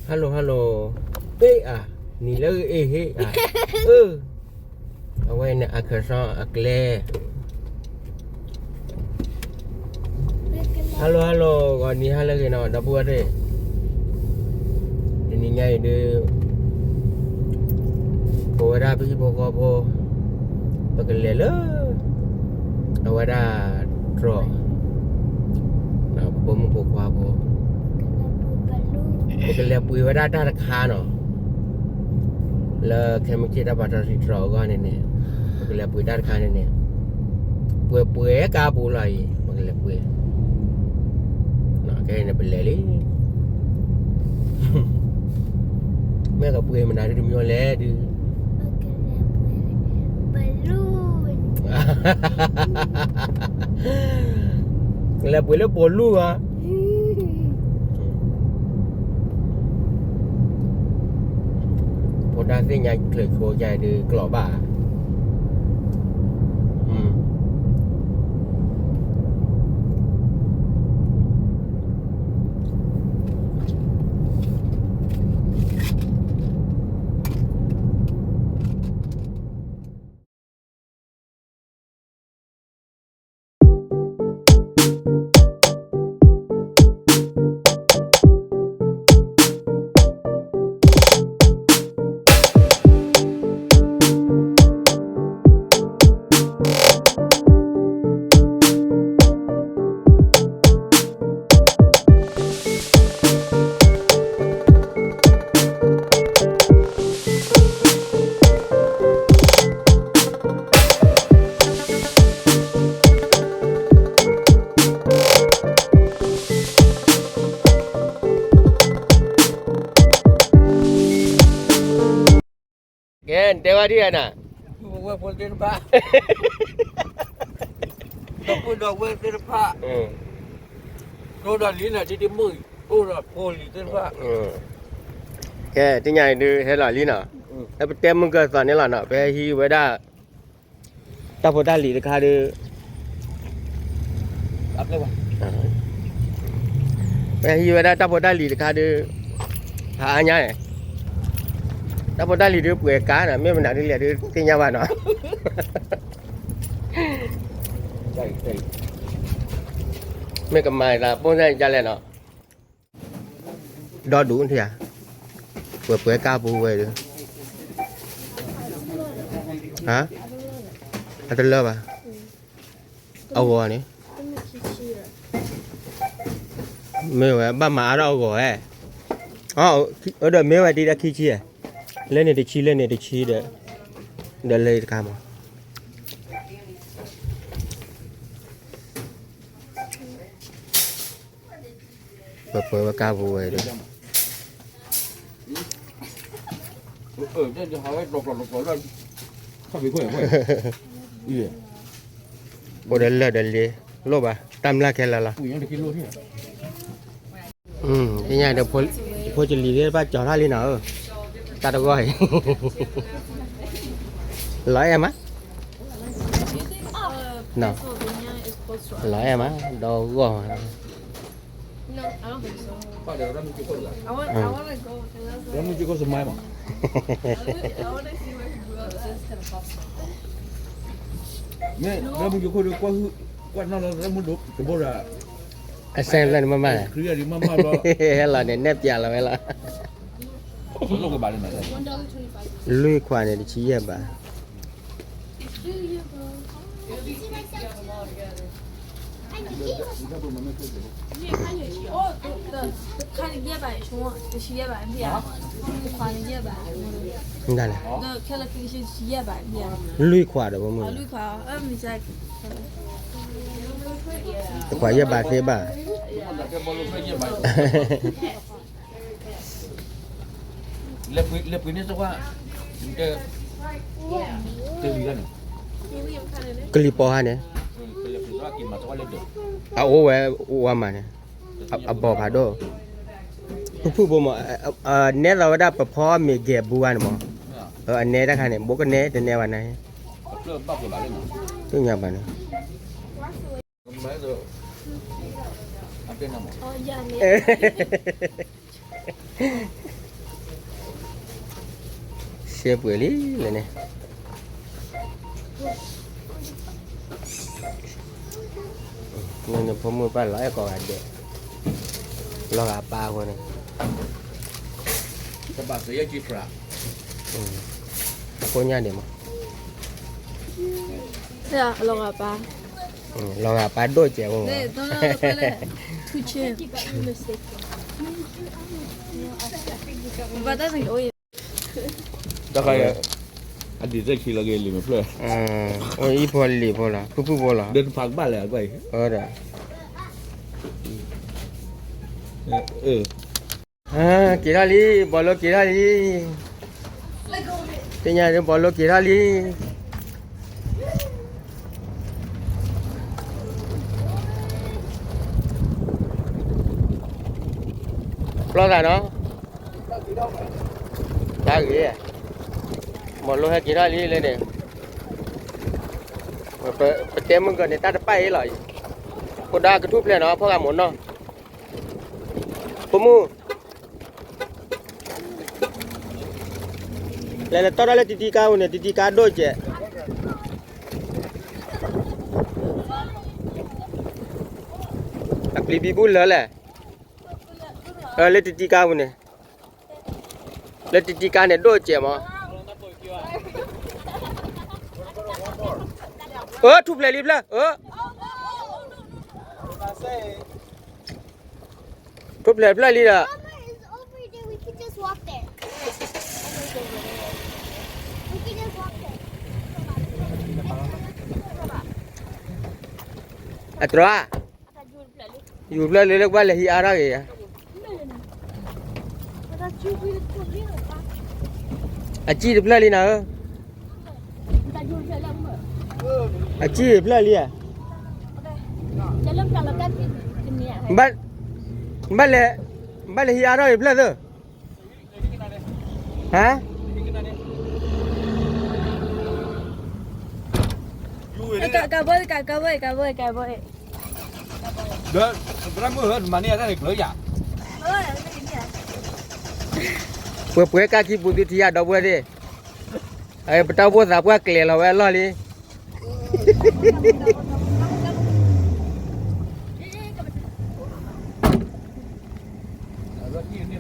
ဟါလိၤ ဟါလိၤ, အ့ၣ်အါ, နံၤလၢအ့ၣ်ဟ့ၣ်အါ, အၢ, အဝဲန့ၣ် Arkansas အကျဲ ဟါလိၤ ဟါလိၤ, ဂီၤနံၤဟါလၢအဂ့ၤနီၤ ဒီပုၢ်ဝဲၢ်သ့ၣ်, တနံၤညါအံၤဒုး ပဝဲဒၣ်ပဟံၣ်ဖိဃီဖိ ပကလဲၤလၢ အဝဲဒၣ်တြီၤ ပဖိမုၣ်ဖိခွါဖိ ပကလဲၤပှ့ၤဝဲဒၣ်တၢ်တခါနီၤ, လၢခဲမုၢ်ဆ့ၣ်တၢ်ပာ်စီဆှံတြီၤအဂီၢ်န့ၣ်န့ၣ်, ပကလဲၤပှ့ၤတၢ်တခါန့ၣ်န့ၣ်, ပှဲၤပှဲၤကါပူၤလီၤအံၤ ပကလဲၤပှ့ၤ, ခဲအံၤန့ၣ်ပလဲၤလံ, မ့ၢ်ကပှ့ၤမနုၤဒုးတမံၤလဲၣ်ဒုး လဲၤပှ့ၤလၢပိာ်လူၢ်ဧါ, ဖိဒါသ့ၣ်ညါချၢးဆိယါဒုးကျိးဘၣ်, ကဲ နတဲဝဲဒ်လဲၣ်နၤ, ဝဲၢ်ဖိသ့ၣ်တဖၣ်, ဒီပုၢ်ဒီဝဲၢ်သ့ၣ်တဖၣ်, ဒိၣ်ဒီးလံနၤ ဒ်တမုၣ်အိၣ်ဒီးဖိလံၤသ့ၣ်တဖၣ်, ကဲ တနံၤညါအံၤဒုးဟဲလီၤလံနီၤ, လၢပတဲမုၢ်ကၢၢ်သီန့ၣ်လီၤနီၤ ပဟဲဟံးဝဲဒၣ် တၢ်ဖိတၢ်လံၤတခါဒုး, ပဟဲဟံးဝဲဒၣ်တၢ်ဖိတၢ်လံၤတခါဒုး, ဖးအါညါန့ၣ်, တၢ်ဖိတၢ်လံၤဒုးပှဲၤကါနီၤ မ့ၢ်မနုၤဒ်လဲၣ်ဒုးသ့ၣ်ညါဘၣ်နီၤ, မ့ၢ်ကမၤသးပိၢ်စၢ်န့ၣ်ဒ်လဲၣ်နီၤ ဒီဒူၣ်ထံဧါ, ပှဲၤပှဲၤကါပူၤဝဲဒုး, ဟါ, အတလၢဘၣ်, အဂီၤန့ၣ်, မ့ၢ်ဝဲဘၣ်မၤအါထီၣ်အဂီၤဝဲ, အဒီးမ့ၢ်ဝဲတံၤဒီးခံဆံ, လၢန့ၣ်တဆံ လၢန့ၣ်တဆံဒီး, ဒီးလၢတခါမး ပှဲၤပှဲၤဝဲကါပူၤဝဲဒီး, အိၣ်ဒီးလၢၢ်ဒီးလ့, လိၣ်ဘၣ် တၢ်မျၢ်ခဲလၢာ်လီၤ, သ့ၣ်ညါဒီး, ဖိကလံၤသ့ၣ်တဖၣ်ကၠီၤထီၣ်လံနီၤ, တၢ်တဂီၢ်အံၤ, လီၤအဲၣ်မး လီၤအဲၣ်မး ဒီဂီၢ်မး, အစဲလၢနမၢမၢ်, ဟဲလီၤန့ၣ် နဲၣ်ပၠးလီၤဝဲလီၤ, လွံၢ်ခွးန့ၣ် တဆံယဲၢ်ဘး ဒ်လဲၣ်, လွံၢ်ခွးဒီး တခွးယဲၢ်ဘးသ့ဘၣ် လဲၤပှ့ၤန့ၣ်သ့ၣ်, ကလံၤပီၤဟါန့ၣ်, အအိၣ်ဝဲအိၣ်ဝဲမးန့ၣ်, အဘီဖးဒိၣ်, ဖုၣ်ဖုၣ်ဘိမး, နဲသိးဝဲဒၣ်ပဖီမ့ၤဂဲၤဘူဂၤန့ၣ်မး, အနဲတၢ်ခါန့ၣ် ဘိကနဲတနဲဘၣ်န့ၣ်, သ့ၣ်ညါဘၣ်န့ၣ် အတဲနၤမး, ရှဲပှဲၤလံလဲၣ်န့ၣ်, နဖိမုၣ်ပၢ်လီၤအဲၣ်ကိးဂၤဒဲး, လီၤဂာ်ပၢ်အဃိန့ၣ်, အဖိညါဒံးမး, လီၤဂာ်ပၢ်, လီၤဂာ်ပၢ်ဒိၣ်စဲးဖိမး, တခါအံၤ, အဒံးစဲးခံလီၤက့ၤလံာ်မဲာ်ဖျၢၣ်, အိၣ်အံၤဖိလံာ်ဖိလီၤ ဖုၣ်ဖုၣ်ဖိလီၤ, ဒီးတဖးကဘၣ်လဲၣ်အကွၢ်အံၤ, က့ၤထီၣ်လံ, ဘီလိက့ၤထီၣ်လံ, သ့ၣ်ညါဒ် ဘီလိက့ၤထီၣ်လံ. ပျီသးနီၤ, တၢ်ဂ့ၤ, ဘီလိဟဲက့ၤထီၣ်လံလၢန့ၣ်, ပတဲမုၢ်ကၢၤန့ၣ် တၢ်တပာ်အံၤလီၤ, ဖိဒါကထူၣ်ဖျဲးနီၤ ဖီၣ်ဂၤမိၢ်နီၢ်, ဖိမုၣ် လဲၤလဲၤတီၢ်ထီၣ်လၢတံတံကါပူၤန့ၣ် တံတံကါဒိၣ်စဲး, အပျံၤဘံဘူလၢလဲၣ်, လၢတံတံကါပူၤန့ၣ်, လၢတံတံကါန့ၣ်ဒိၣ်စဲးမး, အၢ ထူၣ်ဖျဲးလံဖျၢၣ် အၢ ထူၣ်ဖျဲးဖျၢၣ်လံဒီး, အတြီ, ယူၤဖျၢၣ်လံလၢကဘၣ်လဲၤဟံးအါထီၣ်က့ၤယၤ, အစံၣ်တဖျၢၣ်လံနၤဧၢ, အစံၣ်တဖျၢၣ်လံဧါ, ဘၣ်လဲၤ, ဘၣ်လဲၤဟံးအါထီၣ်က့ၤဖျၢၣ်သၢ, ဟါ, ကဘၢ, ကဘၢ, ကဘၢ, ကဘၢ, ဒီး, မၤန့ၢ်အတၢ်န့ၣ်ကျၢၤယၤ, ပှဲၤပှဲၤကၢ်ခံပူၤသုထံၣ်ယၤဒီပုၢ်ဝဲၢ်သ့ၣ်, ပတၢ်အိၣ်ဖှိၣ်သးပှၢ်ကျဲၤလီၤဝဲအလီၢ်လံ. ဘၣ်လဲၤဟံးဒံးဧါ, ဒီးယက့ၤထီၣ်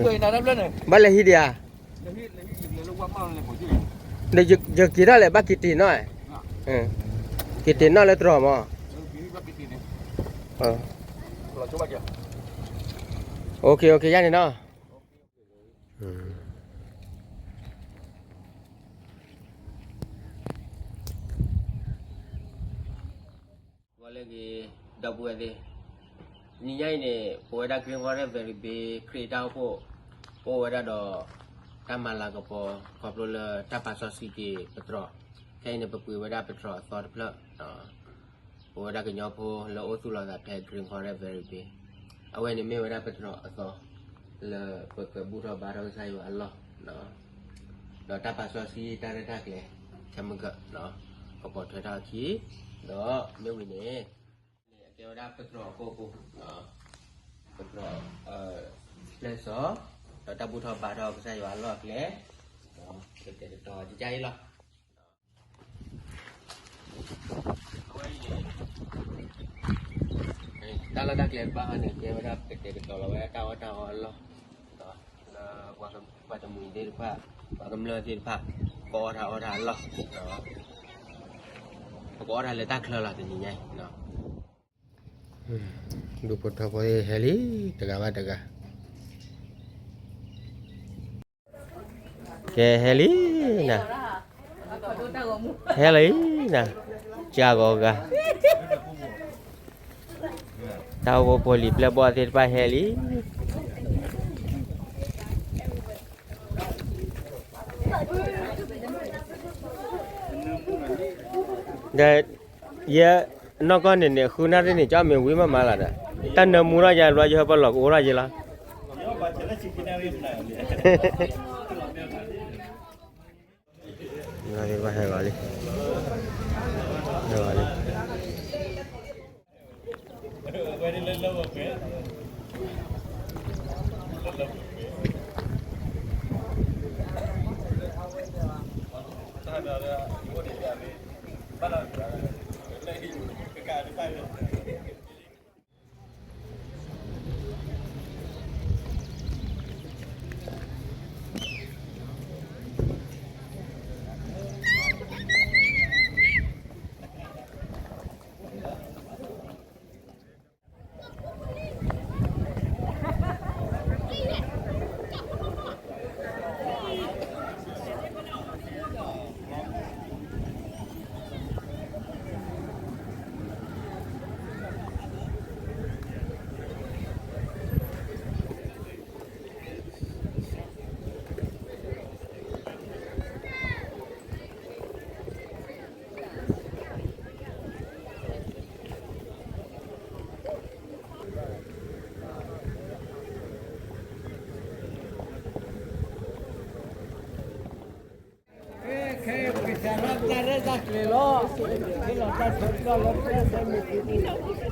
လဲၣ် ဘၣ်က့ၤတ့ၢ်နီၣ်, က့ၤတ့ၢ်နီၣ်လၢတြီၤမး, ယါန့ၣ်နီၣ်. ဂီၤလၢအဂ့ၤ ဒီပုၢ်ဝဲၢ်သ့ၣ်, တနံၤညါအံၤန့ၣ် ပဝဲဒၣ် Green Water Very Bay ခရံာ်တၢ်အိၣ်ဖှိၣ် ပအိၣ်ဝဲဒၣ်ဒီး တၢ်မၤလၤကပီၤ ခီဖျိလၢတၢ်ပာ်စီဆှံက့ၤပတြီၤ, ခဲအံၤန့ၣ် ပပှ့ၤဝဲဒၣ်ပတြီၤအသီတဖျၢၣ် ပဝဲဒၣ်ကညီဖိလၢအိၣ်သူၣ်လီၤသးဖဲ Green Water Very Bay, အဝဲန့ၣ်မ့ၢ်ဝဲဒၣ်ပတြီၤအသီ လၢပကဘူၣ်ထီၣ်ဘါထီၣ်ကစၢ်ယွၤအလီၢ် ဒီးတၢ်ပာ်စီဆှံတၢ်ရဲၣ်တၢ်ကျဲၤ ဆၢမုၢ်ကၢၢ် ကပိာ်ထွဲထီၣ်အခံ, ဒီးမ့ၢ်ဝံၤန့ၣ် အကဲဝဲဒၣ်ပတြီၤအကိာ်ပူၤ, ပတြီၤ ပျဲၢ်စီၤ, ဒီးတၢ်ဘူၣ်ထီၣ်ဘါထီၣ်ကစၢ်ယွၤအလီၢ်အကျဲ, ကတဲာ်ကတီၤကကါအံၤလီၤ. တၢ်လီၢ်တၢ်ကျဲတဖၣ်န့ၣ် ကဲဝဲဒၣ်ပကတဲာ်ကတီၤလီၤဝဲဒၣ်တၢ်အီၣ်တၢ်အီအလီၢ်, လၢပှၤတမှံၤသ့ၣ်တဖၣ်, ပှၤကမျၢၢ်သ့ၣ်တဖၣ်, ကအီၣ်တၢ်အီတၢ်အလီၢ်, ပကအီၣ်တၢ်လၢတၢ်ချၢလီၤတနံၤညါအံၤ. ဒူဖိထၢဖိဟဲလံ တဂၤဘၣ်တဂၤ ကဲဟဲလံနၤ, ဟဲလံနၤ, ကၢ်ဂီၤဂၤ, တၢ်အိၣ်ဖှိၣ်ဖိလံၤပျဲၢ်ဘီၣ်သ့ၣ်တဖၣ်ဟဲလံ. ဒီး ယဲ နီၢ်ကီၢ်န့ၣ်န့ၣ် ဃုနၣ်ရံၣ်န့ၣ် ကၠီမ့ၢ်ဝံၤမးမးလီၤဒီး တၢ်နၢမူထီၣ်ယၤဘျီ ယဟဲပလီၢ်ကအိၣ်ထီၣ်ယဲလီၤ. ဟဲဂီၤလံ ဟဲဂီၤလံ. ဝဲဒ်လၢလၢဝဲ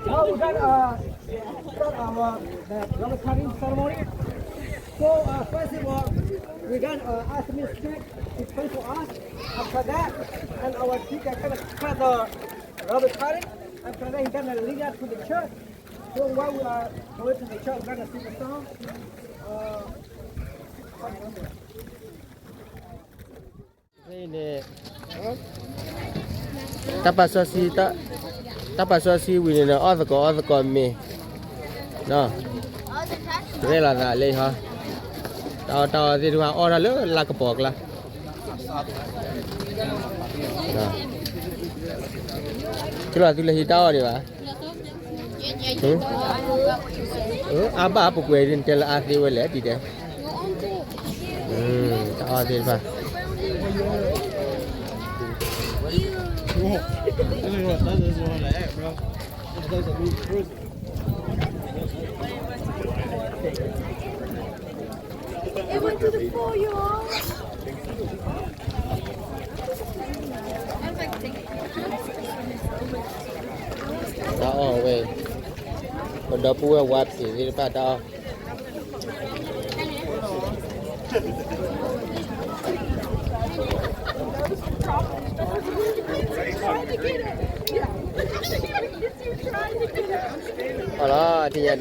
Now we got uh, start our the Ramadan ceremony. So uh, first of all, we got uh, Assamese snack to pray for us. After that, and our teacher gonna cut the Ramadan. After that, he gonna lead us to the church. So while we are going to the church, we're gonna sing a song. Uh, န့ၣ် တၢ်ပာ်စီဆှံ တၢ်ပာ်စီဆှံဝံၤန့ၣ် အီၣ်သကိးအီသကိးမ့ၤ, ရဲၣ်လီၤသးလၢဟီ, တၢ်အီၣ်တၢ်အီသ့ၣ်တဖၣ်အီၣ်ထီၣ်လၢလါကပီၤကျါ, ကလီၤသုလၢဟံးတၢ်အီၣ်ဒံးဘၣ်, အါဘၣ်ပကွဲးဒ်တဲလၢအါသ့ဝဲလဲၣ်ဒ်တဲ, တၢ်အီၣ်သ့ၣ်တဖၣ် It went to the four-year-old. တၢ်အီၣ်ဝဲ, ပဒီပုၢ်ဝဲၢ်ဝါဖံးသ့ၣ်တဖၣ်တၢ်အီၣ်, အီၣ်လီၤ ထံၣ်ညါဒု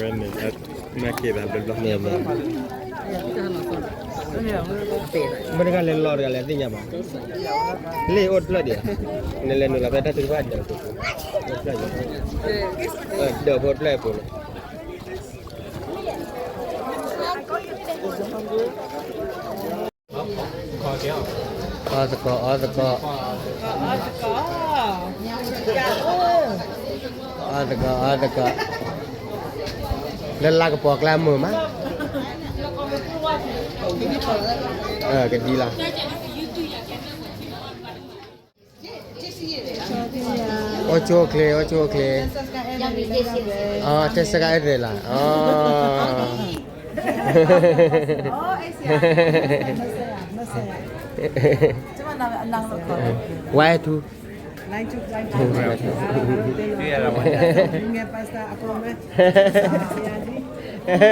းအီၣ်လီၤ, ဘၣ်ကၠီၤထီဃာ်အံၤလီၤ, မ့ၢ်မ့ၢ်, မ့ၢ်တဂၤလဲၤလီၤတဂၤလဲၤသ့ၣ်ညါဘၣ်, လ့ၣ်အိၣ်တဖျၢၣ်ဒံး, နလဲၤနုာ်လီၤဖဲတၢ်ထုကဖၣ်ဒၢး, ဒၢးဖိတဖျၢၣ်အပူၤန့ၣ် အီသကိးအီသကိး, အီသကိးအီသကိး, လၢလါကပီၤကျါမုာ်မး, ကဒံလီၤ, အိၣ်ဆိၣ်အိၣ်ချ့ အိၣ်ဆိၣ်အိၣ်ချ့, တဲဆကအဲၣ်သ့ၣ်လီၤ, one two, မ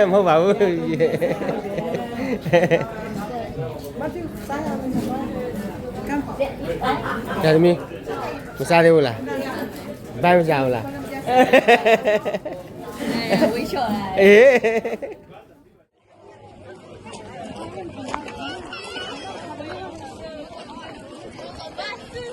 ့ၢ်ဘၣ်, တၢ်တမံၤ, မစါသ့ၣ်အိၣ်လၢ, ဘၣ်မစါအိၣ်လၢ, ဝံၤဆီၣ်လၢ, အ့ ဘၣ်သူ